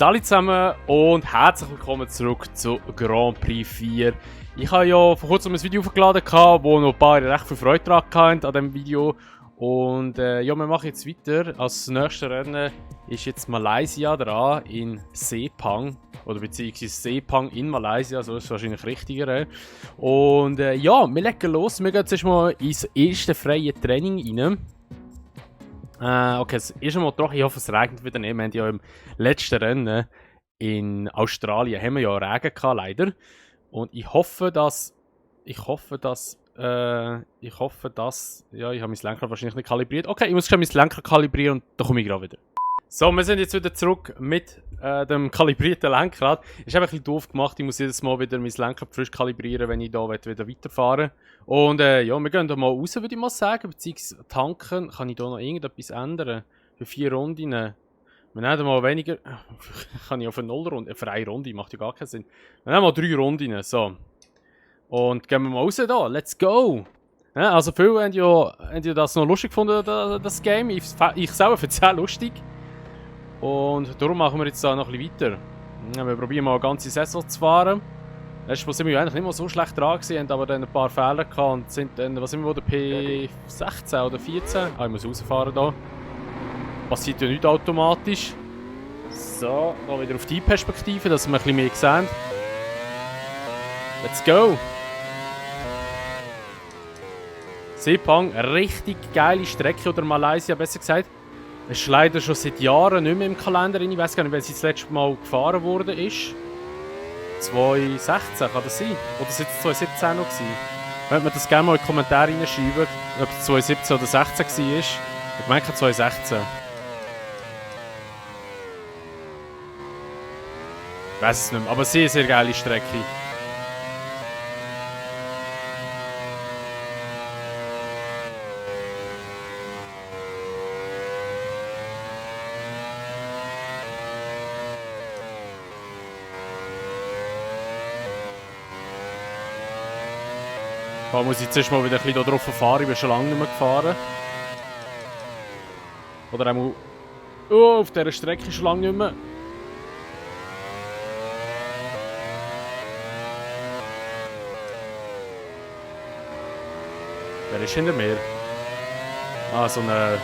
alle zusammen und herzlich willkommen zurück zu Grand Prix 4. Ich habe ja vor kurzem ein Video hochgeladen, wo noch ein paar recht viel Freude daran hatten an diesem Video. Und ja, wir machen jetzt weiter. Als nächstes Rennen ist jetzt Malaysia dran, in Sepang. Oder beziehungsweise Sepang in Malaysia, so ist es wahrscheinlich richtiger. Und ja, wir legen los. Wir gehen jetzt erstmal ins erste freie Training rein. Okay, es ist einmal trocken. Ich hoffe, es regnet wieder nicht. Wir haben ja im letzten Rennen in Australien haben wir ja Regen gehabt, leider. Und ich hoffe, dass... ja, ich habe mein Lenkrad wahrscheinlich nicht kalibriert. Okay, ich muss schon mein Lenkrad kalibrieren und dann komme ich gerade wieder. So, wir sind jetzt wieder zurück mit dem kalibrierten Lenkrad. Ist einfach ein bisschen doof gemacht. Ich muss jedes Mal wieder mein Lenkrad frisch kalibrieren, wenn ich da wieder weiterfahren will. Und ja, wir gehen da mal raus, würde ich mal sagen. Beziehungsweise tanken. Kann ich da noch irgendetwas ändern? Für 4 Runden. Wir nehmen mal weniger. Kann ich auf eine 0 Runde. Für eine Runde macht ja gar keinen Sinn. Wir nehmen mal 3 Runden. So. Und gehen wir mal raus da. Let's go! Ja, also viele haben ja das noch lustig gefunden, das Game. Ich selber finde es sehr lustig. Und darum machen wir jetzt da noch ein bisschen weiter. Ja, wir probieren mal eine ganze Saison zu fahren. Letztes Mal sind wir eigentlich nicht mal so schlecht dran gewesen, haben aber dann ein paar Fehler gehabt und sind dann, was sind wir, der P16 oder 14? Ah, ich muss rausfahren da. Passiert ja nicht automatisch. So, mal wieder auf die Perspektive, dass wir ein bisschen mehr sehen. Let's go! Sepang, richtig geile Strecke, oder Malaysia besser gesagt. Es ist leider schon seit Jahren nicht mehr im Kalender. Ich weiß gar nicht, wann sie das letzte Mal gefahren wurde. 2016 kann das sein? Oder ist es 2017 noch gewesen? Könnt man das gerne mal in die Kommentare reinschreiben, ob es 2017 oder 2016 war. Ich meine 2016. Ich weiß es nicht mehr, aber sehr, sehr geile Strecke. Da muss ich jetzt mal wieder ein bisschen drauf fahren, ich bin schon lange nicht mehr gefahren. Oder einmal... Oh, auf dieser Strecke schon lange nicht mehr. Wer ist hinter mir? Ah, so eine...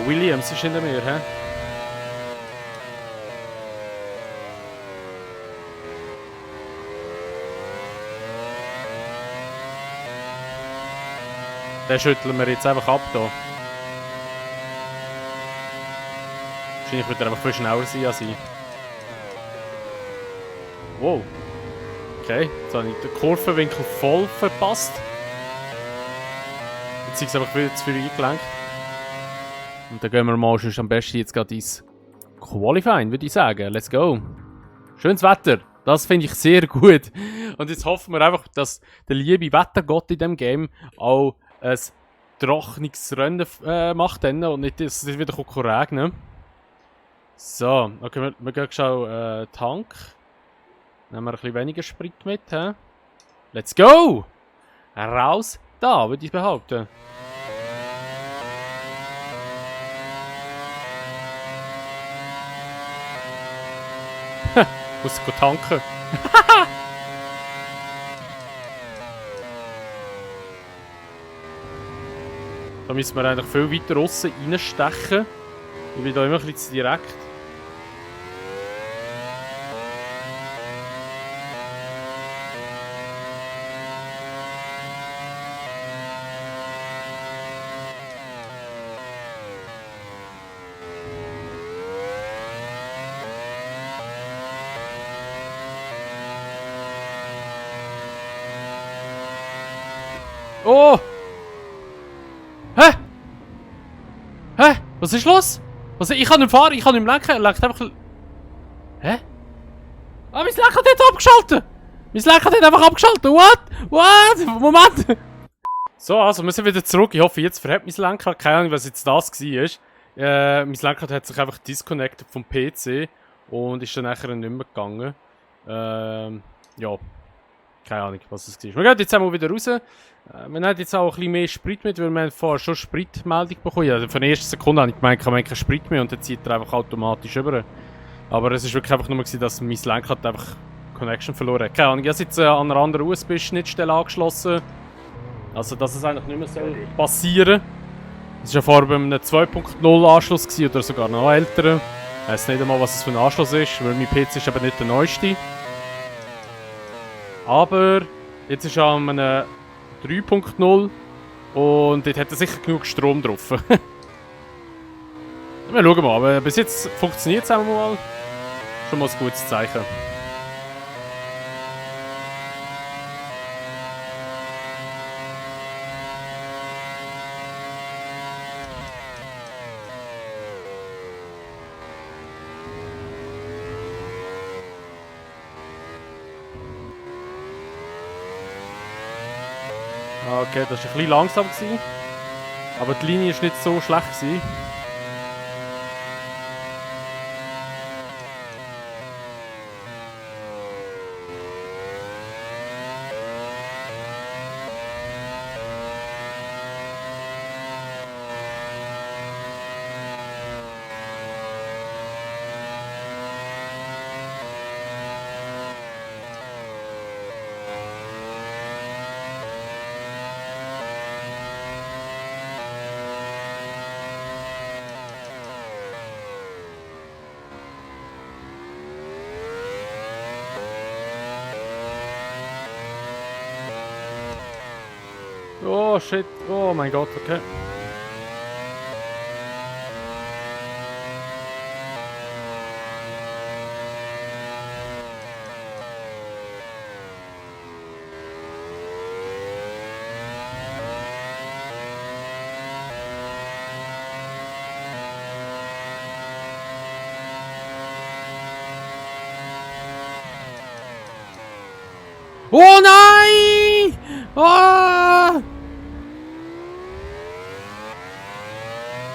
Williams ist hinter mir, hä? Den schütteln wir jetzt einfach ab hier. Wahrscheinlich wird er einfach viel schneller sein als ich. Wow. Okay, jetzt habe ich den Kurvenwinkel voll verpasst. Jetzt ist es einfach wieder zu viel eingelenkt. Und dann gehen wir mal schon am besten jetzt gerade ins Qualifying, würde ich sagen. Let's go. Schönes Wetter. Das finde ich sehr gut. Und jetzt hoffen wir einfach, dass der liebe Wettergott in diesem Game auch ein trockenes Rennen macht und nicht, dass es wieder regnen. So, okay, wir gehen schon Tank. Nehmen wir ein bisschen weniger Sprit mit. He? Let's go! Raus da, würde ich behaupten. Muss ich tanken. Da müssen wir eigentlich viel weiter aussen reinstechen. Ich bin da immer ein bisschen zu direkt. Oh! Hä? Hä? Was ist los? Ich kann nicht fahren, ich kann nicht lenken, er lenkt einfach... Hä? Ah, mein Lenkrad hat abgeschaltet! Mein Lenkrad hat einfach abgeschaltet! What? What? Moment! So, also wir sind wieder zurück. Ich hoffe, jetzt verhält mein Lenkrad. Keine Ahnung, was jetzt das war. Mein Lenkrad hat sich einfach disconnected vom PC und ist dann nachher nicht mehr gegangen. Ja. Keine Ahnung, was es war. Wir gehen jetzt einmal wieder raus. Wir haben jetzt auch ein bisschen mehr Sprit mit, weil wir haben vorher schon Spritmeldung bekommen. Also von der ersten Sekunde habe ich gemeint, wir haben keinen Sprit mehr und dann zieht er einfach automatisch über. Aber es war wirklich einfach nur, dass mein Lenkrad einfach Connection verloren hat. Keine Ahnung, ich habe jetzt an einer anderen USB-Schnittstelle angeschlossen. Also, dass es eigentlich nicht mehr so passieren. Das war ja vorher bei einem 2.0 Anschluss gewesen, oder sogar noch älteren. Ich weiss nicht einmal, was es für ein Anschluss ist, weil mein PC ist eben nicht der neueste. Aber jetzt ist er an einem 3.0 und dort hat er sicher genug Strom drauf. Wir schauen mal, aber bis jetzt funktioniert es einmal. Schon mal ein gutes Zeichen. Okay, das war ein bisschen langsam gewesen, aber die Linie war nicht so schlecht gewesen. Oh shit, oh mein Gott, okay. Oh nein! Ah!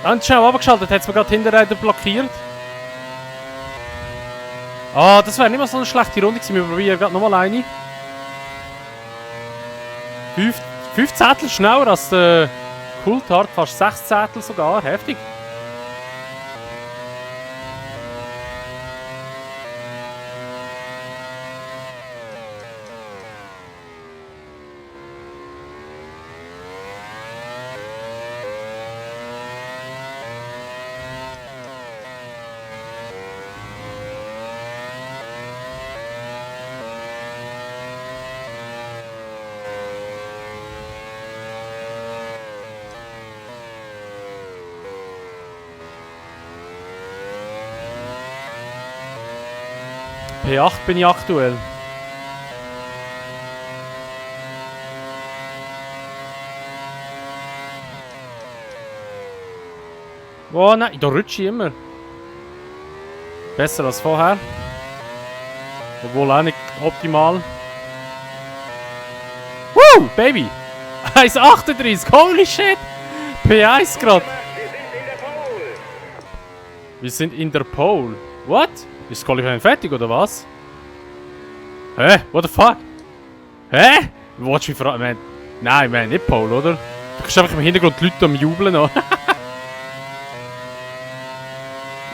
Ganz schnell abgeschaltet, hat es mir gerade hinterher blockiert. Ah, das wäre nicht mal so eine schlechte Runde gewesen. Wir probieren gerade nochmal eine. 5 Zettel schneller als der Coulthard, fast 6 Zettel sogar, heftig. P8 bin ich aktuell. Oh nein, da rutsche ich immer. Besser als vorher. Obwohl auch nicht optimal. Woo, Baby! 1,38, holy shit! P1 gerade. Wir sind in der Pole. What? Ist das Qualifying fertig oder was? Hä? What the fuck? Hä? Willst du mich fragen? Nein, wir haben nicht Pole, oder? Du kannst einfach im Hintergrund die Leute am Jubeln noch.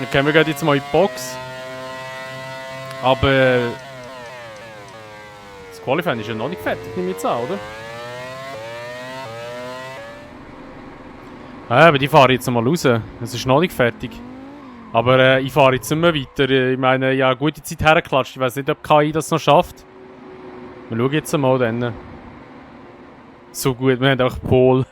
Okay, wir gehen jetzt mal in die Box. Aber das Qualifying ist ja noch nicht fertig, nehme ich jetzt an, oder? Aber die fahren jetzt mal raus. Es ist noch nicht fertig. Aber ich fahre jetzt nicht mehr weiter. Ich meine, ja, gute Zeit hergeklatscht. Ich weiß nicht, ob KI das noch schafft. Wir schauen jetzt mal dann. So gut, wir haben auch Pole.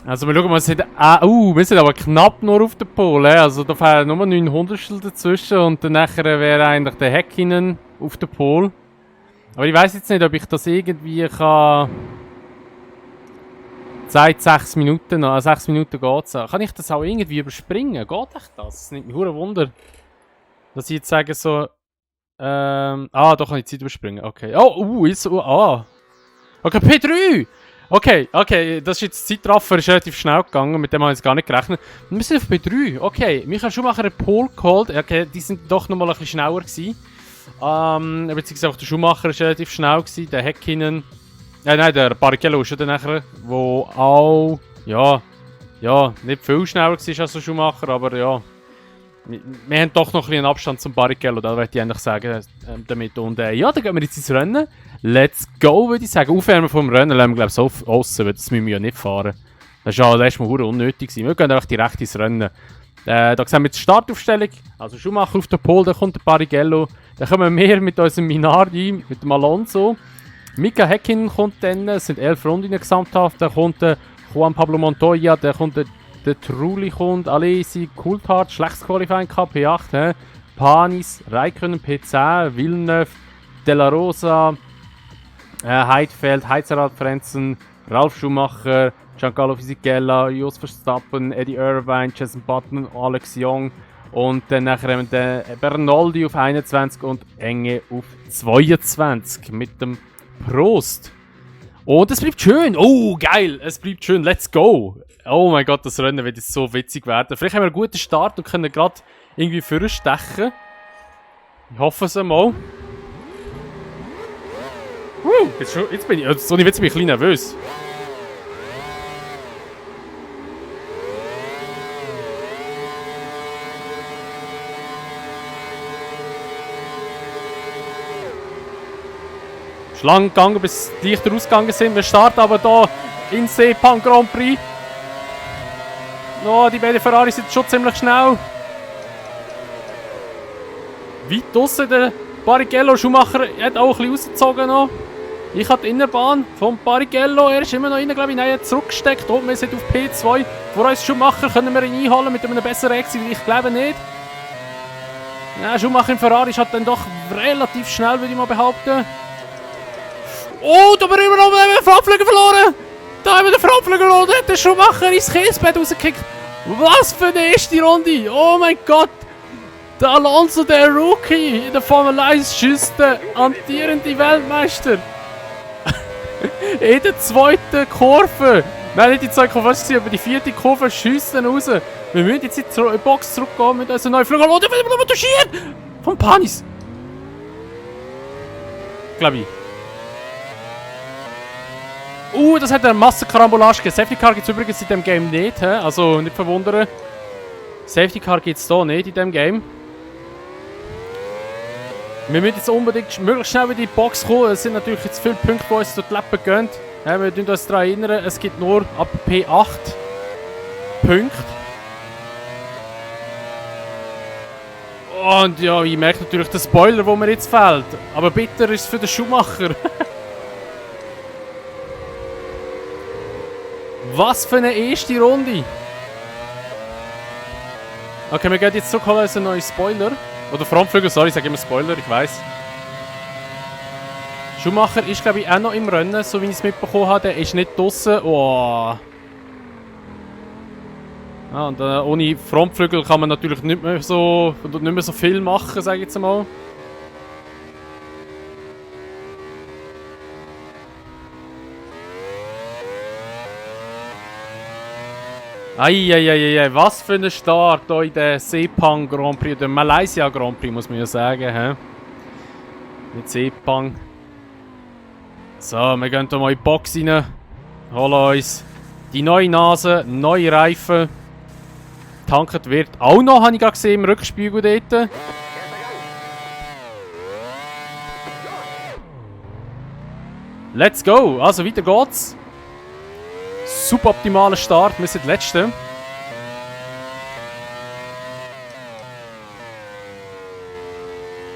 Also wir schauen mal, wir sind aber knapp nur auf der Pole. Also da fehlen nur 9 Hundertstel dazwischen und dann nachher wäre eigentlich der Häkkinen auf der Pole. Aber ich weiß jetzt nicht, ob ich das irgendwie kann... Seit 6 Minuten noch, 6 Minuten geht's. Kann ich das auch irgendwie überspringen? Geht echt das? Das nimmt mich hure Wunder. Dass ich jetzt sage so... da kann ich Zeit überspringen. Okay. Oh, jetzt... Okay, P3! Okay, das ist jetzt Zeitraffer, ist relativ schnell gegangen, mit dem habe ich jetzt gar nicht gerechnet. Wir sind auf P3, okay. Michael Schumacher hat Pole geholt. Okay, die sind doch nochmal ein bisschen schneller gewesen. Beziehungsweise auch der Schumacher war relativ schnell gewesen, der Häkkinen. Nein, der Barrichello ist ja dann nachher, wo auch, ja, nicht viel schneller war als der Schumacher, aber ja. Wir haben doch noch ein bisschen Abstand zum Barrichello, da möchte ich eigentlich sagen, damit. Und ja, dann gehen wir jetzt ins Rennen. Let's go, würde ich sagen. Aufwärmen vom Rennen lassen wir, glaube ich, so aussen, weil das müssen wir ja nicht fahren. Das war ja letztes Mal unnötig. Wir gehen einfach direkt ins Rennen. Da sehen wir die Startaufstellung. Also Schumacher auf der Pole, dann kommt der Barrichello. Dann kommen wir mit unserem Minardi, mit dem Alonso. Mika Häkkinen kommt dann, es sind 11 Runden gesamthaft. Dann kommt der Juan Pablo Montoya, dann kommt der Trulli kommt, Alesi, Coulthard, schlechtes Qualifying P8, Panis, Räikkönen P10, Villeneuve, De La Rosa, Heidfeld, Heitzerrad Frenzen, Ralf Schumacher, Giancarlo Fisichella, Jos Verstappen, Eddie Irvine, Jenson Button, Alex Young und dann nachher haben wir den Bernoldi auf 21 und Enge auf 22 mit dem Prost. Und es bleibt schön. Oh, geil. Es bleibt schön. Let's go. Oh mein Gott, das Rennen wird jetzt so witzig werden. Vielleicht haben wir einen guten Start und können gerade irgendwie vorstechen. Ich hoffe es einmal. Jetzt bin ich... So, jetzt bin ich ein bisschen nervös. Es ist lang gegangen, bis die Lichter ausgegangen sind. Wir starten aber hier in Sepang Grand Prix. Oh, die beiden Ferraris sind schon ziemlich schnell. Weit draussen, der Barrichello Schumacher hat auch ein bisschen rausgezogen noch. Ich habe die Innerbahn vom Barrichello, er ist immer noch rein, glaube ich, nein, er hat zurückgesteckt. Und wir sind auf P2. Vor uns Schumacher können wir ihn einholen mit einem besseren Exit, ich glaube nicht. Ja, Schumacher im Ferrari ist halt dann doch relativ schnell, würde ich mal behaupten. Oh, da haben wir immer noch den Frontflügel verloren! Da haben wir den Frontflügel verloren und hat den Schumacher ins Käsebett rausgekickt. Was für eine erste Runde! Oh mein Gott! Der Alonso, der Rookie in der Formel 1 schießt der amtierende Weltmeister. In der zweiten Kurve. Nein, nicht die zweite Kurve, was war, aber die vierte Kurve schießt dann raus. Wir müssen jetzt in die Box zurückgehen mit unserem neuen Flügel. Oh, der wird immer noch touchiert! Von Panis! Glaube ich. Das hat eine Massenkarambolage gegeben. Safety Car gibt es übrigens in diesem Game nicht. Also nicht verwundern. Safety Car gibt es hier nicht in diesem Game. Wir müssen jetzt unbedingt möglichst schnell wieder in die Box kommen. Es sind natürlich jetzt viele Punkte, die uns durch die Lappen gehen. Wir müssen uns daran erinnern, es gibt nur ab P8 Punkte. Und ja, ich merke natürlich den Spoiler, der mir jetzt fehlt. Aber bitter ist es für den Schumacher. Was für eine erste Runde! Okay, wir gehen jetzt zurück, holen uns einen neuen Spoiler. Oder Frontflügel, sorry, ich sage immer Spoiler, ich weiss. Schumacher ist, glaube ich, auch noch im Rennen, so wie ich es mitbekommen habe. Der ist nicht draussen. Oh. Ja, und ohne Frontflügel kann man natürlich nicht mehr so viel machen, sage ich jetzt mal. Eieieiei, was für ein Start hier in der Sepang Grand Prix, der Malaysia Grand Prix, muss man ja sagen. He? Mit Sepang. So, wir gehen hier mal in die Box rein, holen uns die neue Nase, neue Reifen. Tanket wird auch noch, habe ich gerade gesehen, im Rückspiegel dort. Let's go, also weiter geht's. Suboptimaler Start, wir sind Letzte.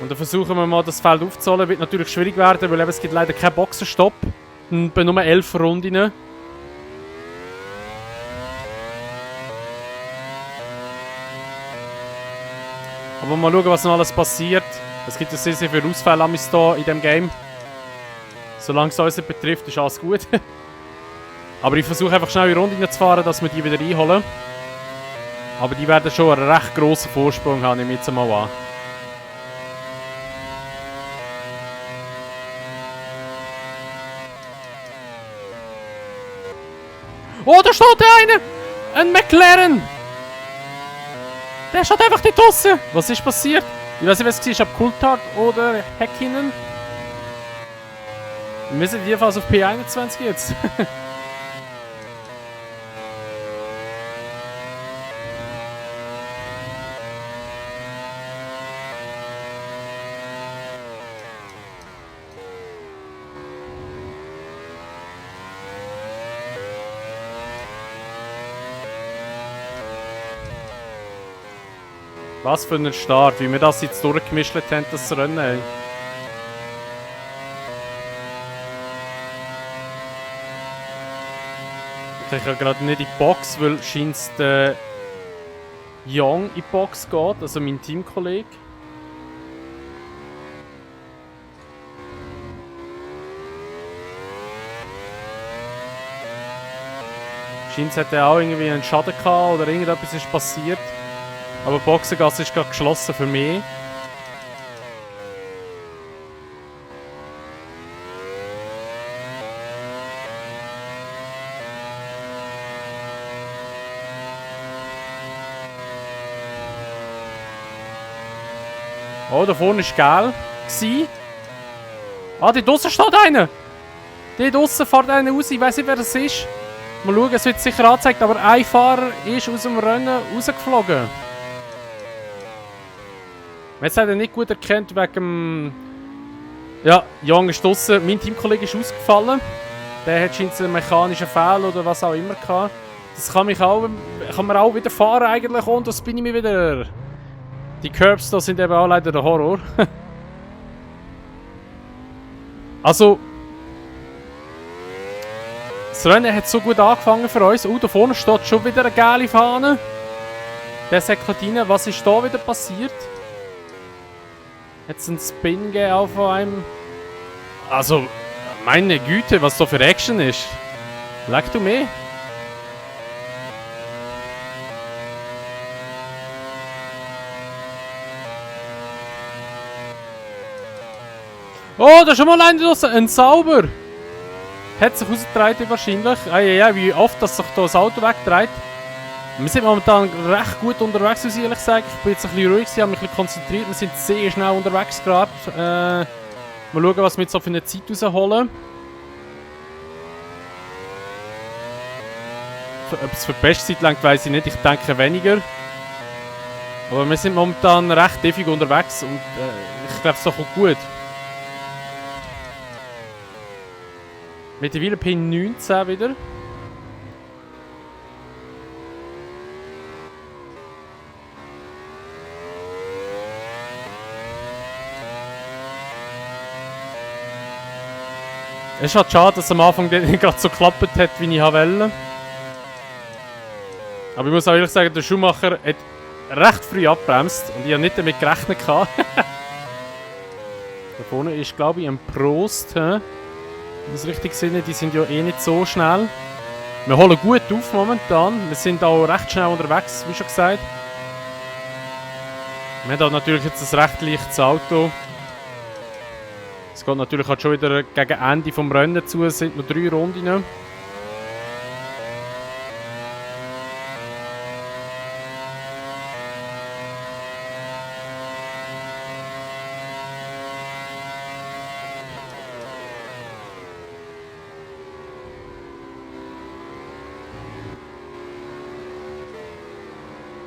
Und dann versuchen wir mal das Feld aufzuholen. Wird natürlich schwierig werden, weil es gibt leider keinen Boxenstopp. Bei nur 11 Runden. Aber mal schauen, was noch alles passiert. Es gibt ja sehr, sehr viele Ausfälle in diesem Game. Solange es uns betrifft, ist alles gut. Aber ich versuche einfach schnell in Runden zu fahren, dass wir die wieder einholen. Aber die werden schon einen recht grossen Vorsprung haben, nehme ich jetzt mal an. Oh, da steht einer! Ein McLaren! Der steht einfach dort draussen! Was ist passiert? Ich weiß nicht, was es war, ob Coulthard oder Häkkinen. Wir sind jedenfalls auf P21 jetzt. Was für ein Start, wie wir das jetzt durchgemischt haben, das Rennen. Ey. Ich gehe gerade nicht in die Box, weil scheint der Young in die Box geht, also mein Teamkollege. Scheint hat er auch irgendwie einen Schaden gehabt oder irgendetwas ist passiert. Aber die Boxengasse ist gerade geschlossen für mich. Oh, da vorne war gelb. Ah, dort draussen steht einer! Dort draussen fährt einer raus, ich weiß nicht, wer das ist. Mal schauen, es wird sicher angezeigt, aber ein Fahrer ist aus dem Rennen rausgeflogen. Jetzt hat er nicht gut erkannt wegen dem... Ja, Young ist draussen. Mein Teamkollege ist ausgefallen. Der hat scheinbar einen mechanischen Fehler oder was auch immer gehabt. Das kann mir auch wieder fahren eigentlich und das bin ich mir wieder. Die Curbs da sind eben auch leider der Horror. Also... Das Rennen hat so gut angefangen für uns. Da vorne steht schon wieder eine gelbe Fahne. Der sagt rein, was ist da wieder passiert? Hat es einen Spin gegeben auf einem... Also, meine Güte, was da für Action ist. Leck du mir. Oh, da ist schon mal einer draussen. Ein Sauber. Hat sich rausgetragen wahrscheinlich. Ja, wie oft dass sich da das Auto wegdreht. Wir sind momentan recht gut unterwegs, muss ich ehrlich sagen. Ich bin jetzt ein bisschen ruhig, habe mich ein bisschen konzentriert. Wir sind sehr schnell unterwegs gerade. Mal schauen, was wir jetzt so für eine Zeit rausholen. Ob es für die beste Zeit langt, weiss ich nicht. Ich denke weniger. Aber wir sind momentan recht ewig unterwegs und ich glaube, es kommt gut. Mittlerweile P19 wieder. Es ist halt schade, dass es am Anfang nicht gerade so geklappt hat, wie ich wollte. Aber ich muss auch ehrlich sagen, der Schumacher hat recht früh abbremst und ich habe nicht damit gerechnet. Da vorne ist, glaube ich, ein Prost. Wenn ich es richtig sehe, die sind ja eh nicht so schnell. Wir holen gut auf momentan. Wir sind auch recht schnell unterwegs, wie schon gesagt. Wir haben auch natürlich jetzt ein recht leichtes Auto. Es geht natürlich auch schon wieder gegen Ende des Rennen zu. Es sind noch 3 Runden.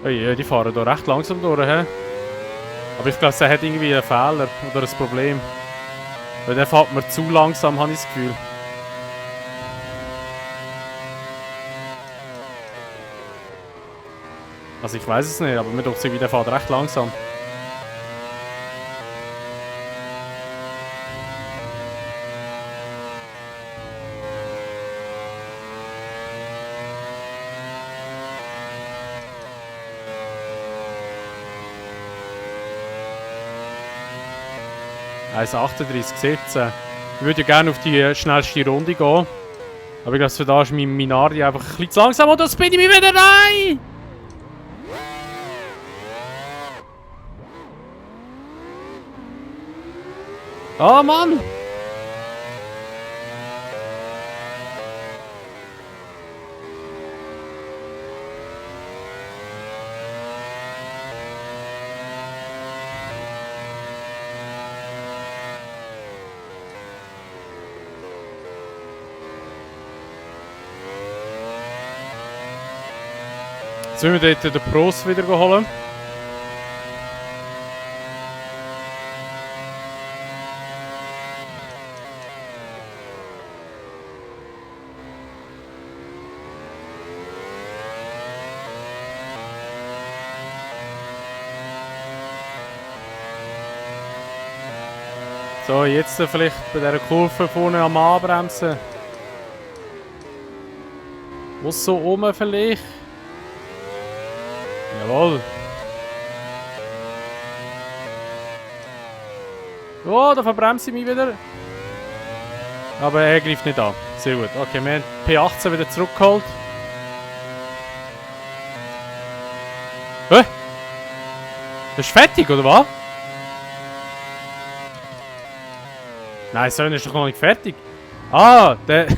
Ja, die fahren hier recht langsam durch. He? Aber ich glaube, er hat irgendwie einen Fehler oder ein Problem. Weil der fährt mir zu langsam, habe ich das Gefühl. Also ich weiß es nicht, aber mir tut es irgendwie, der fährt recht langsam. Also 38,17. Ich würde ja gerne auf die schnellste Runde gehen. Aber ich glaube, für da ist mein Minardi einfach ein bisschen zu langsam und das bin ich mir wieder rein! Oh Mann! Jetzt müssen wir dort den Prost wieder holen. So, jetzt vielleicht bei dieser Kurve vorne am Anbremsen. Wo so oben vielleicht? Jawohl. Oh, da verbremse ich mich wieder. Aber er greift nicht an. Sehr gut. Okay, wir haben P18 wieder zurückgeholt. Hä? Das ist fertig, oder was? Nein, so ist doch noch nicht fertig. Ah, der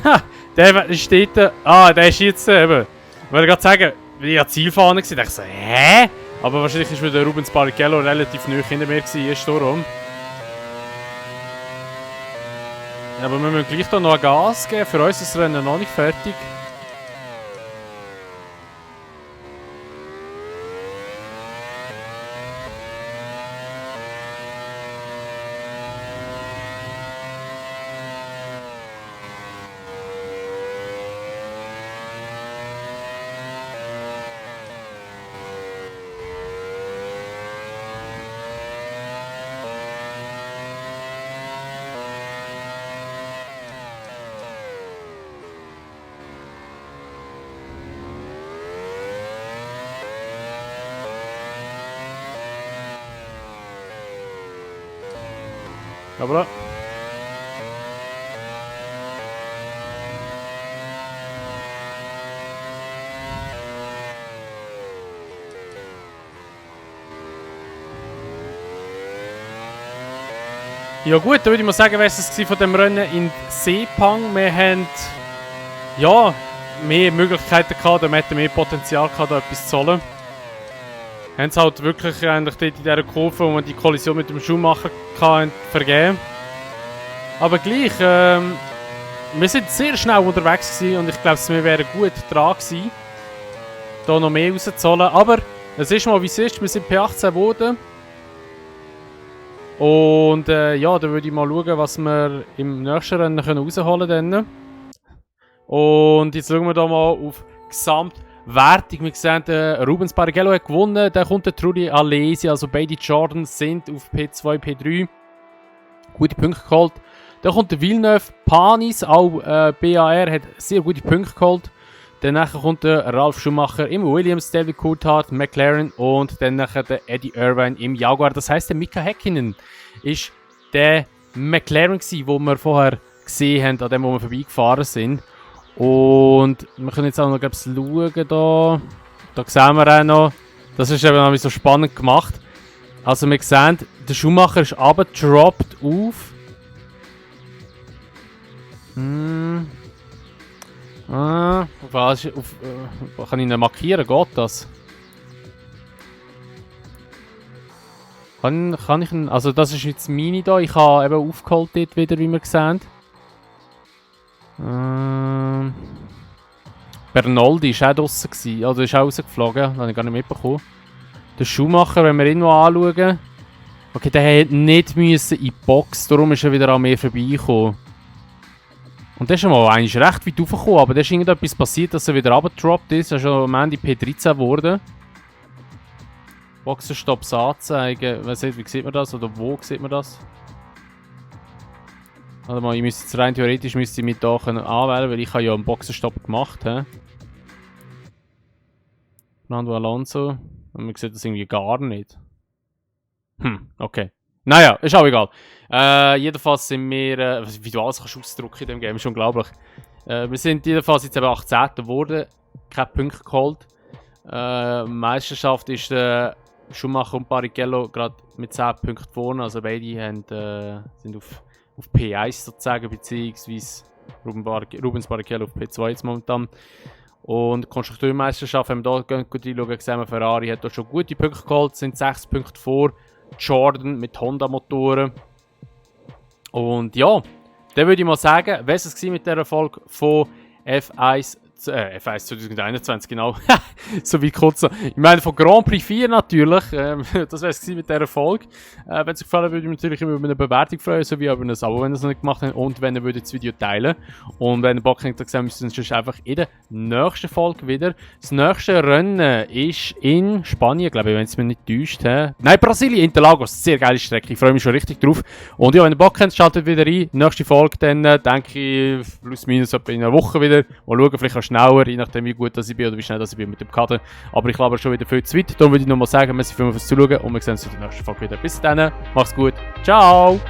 steht da. Ah, der ist jetzt eben. Ich wollte gerade sagen, wie ich an Zielfahne war, dachte ich so, hä? Aber wahrscheinlich war der Rubens Barrichello relativ nah hinter mir, ist darum. Aber wir müssen gleich da noch Gas geben. Für uns ist das Rennen noch nicht fertig. Aber ja gut, dann würde ich mal sagen, wäre es von dem Rennen in Sepang. Wir haben ja mehr Möglichkeiten gehabt, wir hätten mehr Potenzial gehabt, da etwas zu holen. Wir haben es halt wirklich eigentlich dort in dieser Kurve, wo wir die Kollision mit dem Schuhmacher hatten, vergeben. Aber gleich, wir sind sehr schnell unterwegs gewesen und ich glaube, wir wären gut dran gewesen, da noch mehr rauszuholen. Aber es ist mal wie es ist, wir sind P18 geworden. Und ja, dann würde ich mal schauen, was wir im nächsten Rennen rausholen können. Und jetzt schauen wir da mal auf Gesamtwertung. Wir sehen, Rubens Barrichello hat gewonnen, dann kommt der Trulli Alesi, also beide Jordans sind auf P2, P3. Gute Punkte geholt. Dann kommt der Villeneuve, Panis, auch BAR hat sehr gute Punkte geholt. Danach kommt der Ralf Schumacher im Williams, David Coulthard, McLaren und dann der Eddie Irvine im Jaguar. Das heisst, der Mika Häkkinen ist der McLaren gewesen, den wir vorher gesehen haben, an dem wo wir vorbeigefahren sind. Und wir können jetzt auch noch schauen da. Da sehen wir auch noch. Das ist eben noch so spannend gemacht. Also wir sehen, der Schumacher ist runtergedroppt auf. Kann ich ihn markieren? Geht das? Kann ich ihn... Also das ist jetzt meine da. Ich habe eben aufgeholt dort wieder, wie wir sehen. Bernoldi war auch draussen. Also ist auch rausgeflogen. Das habe ich gar nicht mitbekommen. Der Schumacher, wenn wir ihn noch anschauen. Okay, der hätte nicht müssen in die Box. Darum ist er wieder an mir vorbeigekommen. Und der ist schon mal eigentlich recht weit raufgekommen. Aber da ist irgendetwas passiert, dass er wieder runtergedroppt ist. Er ist schon am Ende P13 geworden. Boxenstopps anzeigen. Wie sieht man das? Oder wo sieht man das? Warte mal, ich müsste jetzt rein theoretisch mich hier anwählen, weil ich habe ja einen Boxenstopp gemacht habe. Fernando Alonso. Und man sieht das irgendwie gar nicht. Okay. Naja, ist auch egal. Jedenfalls sind wir... wie du alles kannst ausdrücken in dem Game, ist unglaublich. Wir sind jedenfalls jetzt eben 18. geworden. Kein Punkt geholt. Meisterschaft ist Schumacher und Barrichello gerade mit 10 Punkten vorne. Also beide haben, sind auf P1 sozusagen, beziehungsweise Rubens Barrichello auf P2 jetzt momentan. Und Konstrukteurmeisterschaft, wenn wir hier gut reinschauen, sehen wir, Ferrari hat dort schon gute Punkte geholt, sind 6 Punkte vor Jordan mit Honda-Motoren. Und ja, dann würde ich mal sagen, was es war mit dieser Folge von F1 F1 2021, genau. So wie kurz. Ich meine, von Grand Prix 4 natürlich. Das wäre es mit dieser Folge. Wenn es euch gefallen würde, ich mich natürlich immer über eine Bewertung freuen, sowie über ein Abo, wenn ihr es noch nicht gemacht habt. Und wenn ihr das Video teilen. Und wenn ihr Bock habt, dann müsst ihr uns einfach in der nächsten Folge wieder. Das nächste Rennen ist in Spanien, glaube ich, wenn es mir nicht täuscht. Nein, Brasilien, Interlagos. Sehr geile Strecke. Ich freue mich schon richtig drauf. Und ja, wenn ihr Bock habt, schaltet wieder rein. Nächste Folge dann, denke ich, plus minus etwa in einer Woche wieder. Mal schauen, vielleicht auch schneller, je nachdem wie gut dass ich bin oder wie schnell dass ich bin mit dem Kader. Aber ich glaube schon wieder viel zu weit. Darum würde ich nochmal sagen, merci vielmals fürs Zuschauen und wir sehen uns in der nächsten Folge wieder. Bis dann, macht's gut, ciao!